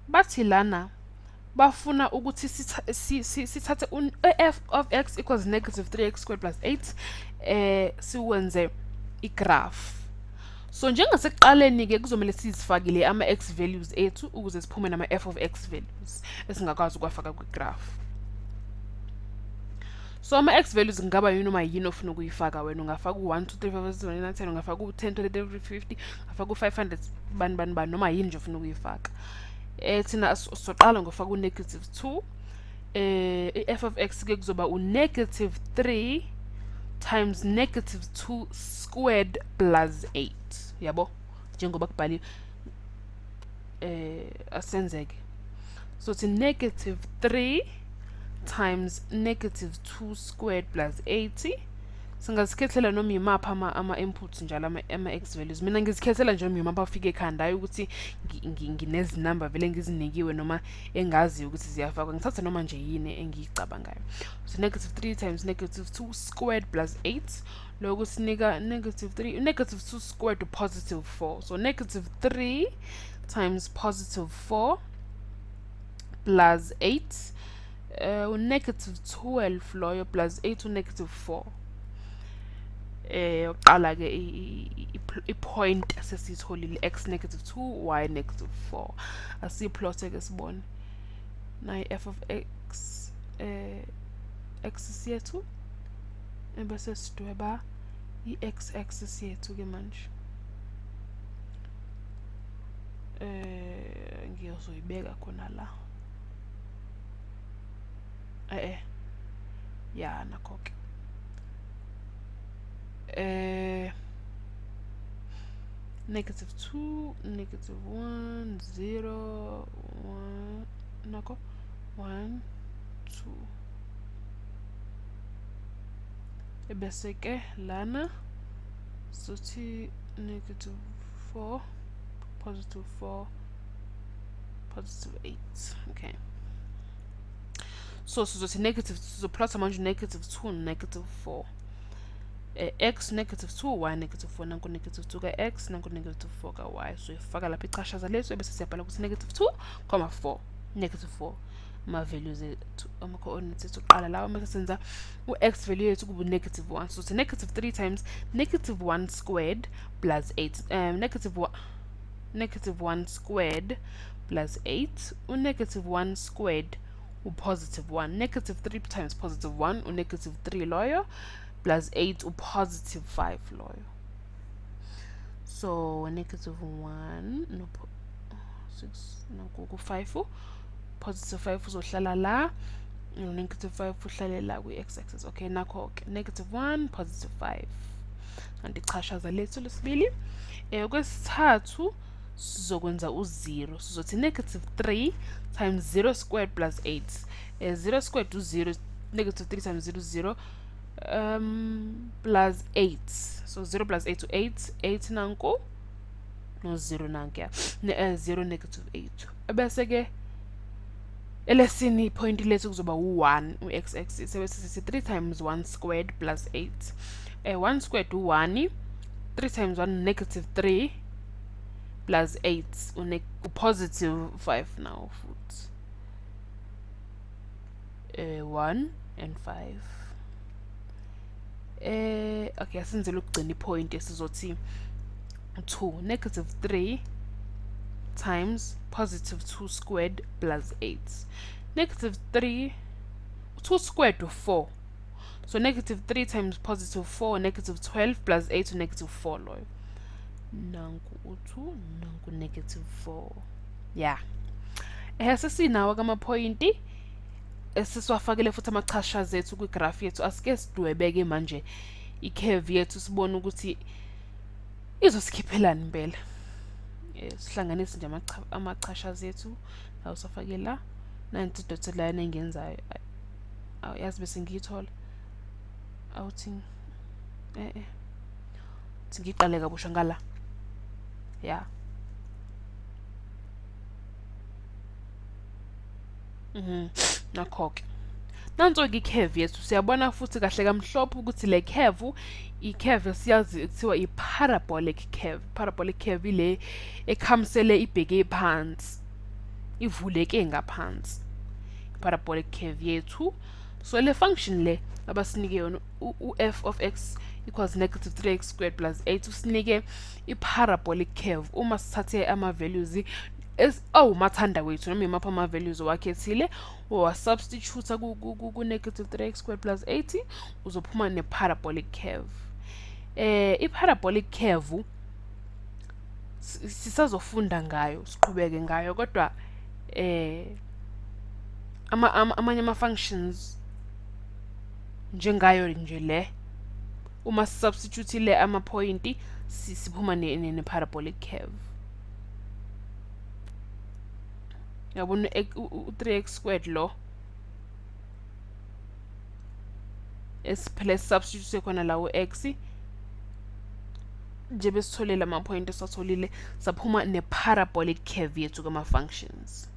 Bathi lana bafuna ukuthi sithathe f of x equals negative 3x squared plus 8 siwenze igraph. So njengasekuqaleni ke kuzomele sizifakile ama x values ethu ukuze siphume nama f of x values esingakwazi ukuwafaka kwigraph. So ama x values kungaba yini noma yini ofuna ukuyifaka wena. Ungafaka u-1 2 3 4 5 6 7 8 9 10, ungafaka u-10 20 30 50, ungafaka u-500, bani bani bani, noma yini nje ofuna ukuyifaka. Thina soqala ngofaka u-negative 2. I-f of x ke kuzoba u-negative 3 times negative 2 squared plus 8, yabo, njengoba kubhaliwe. Asenzeke, so thi negative 3 times negative 2 squared plus 8. Singazikhethela noma yimaphi ama-inputs njalo, ama-x values. Mina ngizikhethela nje noma yimaphi afike ekhanda, hhayi ukuthi nginezinamba vele ngizinikiwe noma engaziyo ukuthi ziyafakwa. Ngithatha noma nje yini engiyicabangayo. So negative 3 times negative 2 squared plus 8, lokhu sinika negative 3, negative 2 squared positive 4. So negative 3 times positive 4 plus 8, negative 12 loyo plus 8 negative 4. Uqala ke i-point sesiyitholile, x negative 2, y negative 4. Asiyiplothe ke sibone nayi f of x, axis yethu, ebese sidweba i-x axis yethu ke manje. Ngiyozoyibeka khona la. Ya, nakho ke. Negative 2, negative 1, 0, 1, nakho 1, 2. Ebese ke lana sothi negative 4, positive 4, positive 8. Okay, so sizothi negative, sizoplotha manje negative 2, negative 4, x negative 2, y negative 4. Nanku negative 2 ka x, nanku negative 4 ka y. So ifaka lapha ichashaza lethu, ebese siyabhala ukuthi negative 2 comma 4, negative 4, ama-values ethu, ama-coordinates ethu kuqala lawo. Mase senza u-x value yethu kube negative 1, so negative 3 times negative 1 squared plus 8, negative 1, negative 1 squared plus 8, u-negative 1 squared u-positive 1, negative 3 times positive 1 u-negative 3 loyo, plus 8 u-positive 5 loyo. So negative 1 no 6 nanku ku-5, positive 5 uzohlala la, negative 5 uhlale la kwi-x axis. Okay, nakho ke negative 1, positive 5, kanti ichashaza lethu lesibili. Okwesithathu sizokwenza u-0, sizothi negative 3 times 0 squared plus 8. 0 squared u-0, negative 3 times 0, 0, plus 8. So 0 plus 8 to 8, 8 nanku no 0 nankuya, 0 negative 8. Ebese ke elesine ipoint lethu kuzoba u-1, u-x axis. Ebese sithi 3 times 1 squared plus 8. 1 squared u-1, 3 times 1 negative 3 plus 8 u-positive 5 now futhi. 1 and 5. Okay, asenzele ukugcina ipoint esizothi 2, negative 3 times positive 2 squared plus 8. Negative 3, 2 squared to 4. So negative 3 times positive 4, negative 12 plus 8 to negative 4 loyo. Nanku u2, nanku negative 4. Yeah. Sesinawo kama-pointi esisiwafakile futhi amachashaza ethu kwigraph yethu. Asike sidwebeke manje i-curve yethu, sibone ukuthi izosikhiphelani impela. Sihlanganise nje amachashaza ethu la, usafake la nansi dotted line engiyenzayo. Yazi bese ngiyithola, awuthi ngiqale kabusha ngala. Ya, nakho-ke nanso-ke i-curve yethu. Siyabona futhi kahle kamhlophe ukuthi le curve, i-curve siyazi kuthiwa i-parabolic curve. Parabolic curve ile ekhamisele ibheke phansi. Ivuleke ngaphansi i-parabolic curve yethu. So le function le abasinike yona, u-f of x equals negative 3x squared plus 8, usinike i-parabolic curve uma sithathe ama-values awumathanda wethu noma imaphi ama-values owakhethile, wawasubstitute ku-negative 3x squared plus 80, uzophuma ne-parabolic curve. I-parabolic curve sisazofunda ngayo, siqhubeke ngayo, kodwa amanye ama-functions njengayo nje le, uma sisubstitute amaphoyinti siphuma ne-parabolic curve. Yabona u-3x squared lo esiphele substitute khona la u-x nje, besitholile amaphoyinti esatholile, saphuma ne-parabolic curve yethu kama-functions.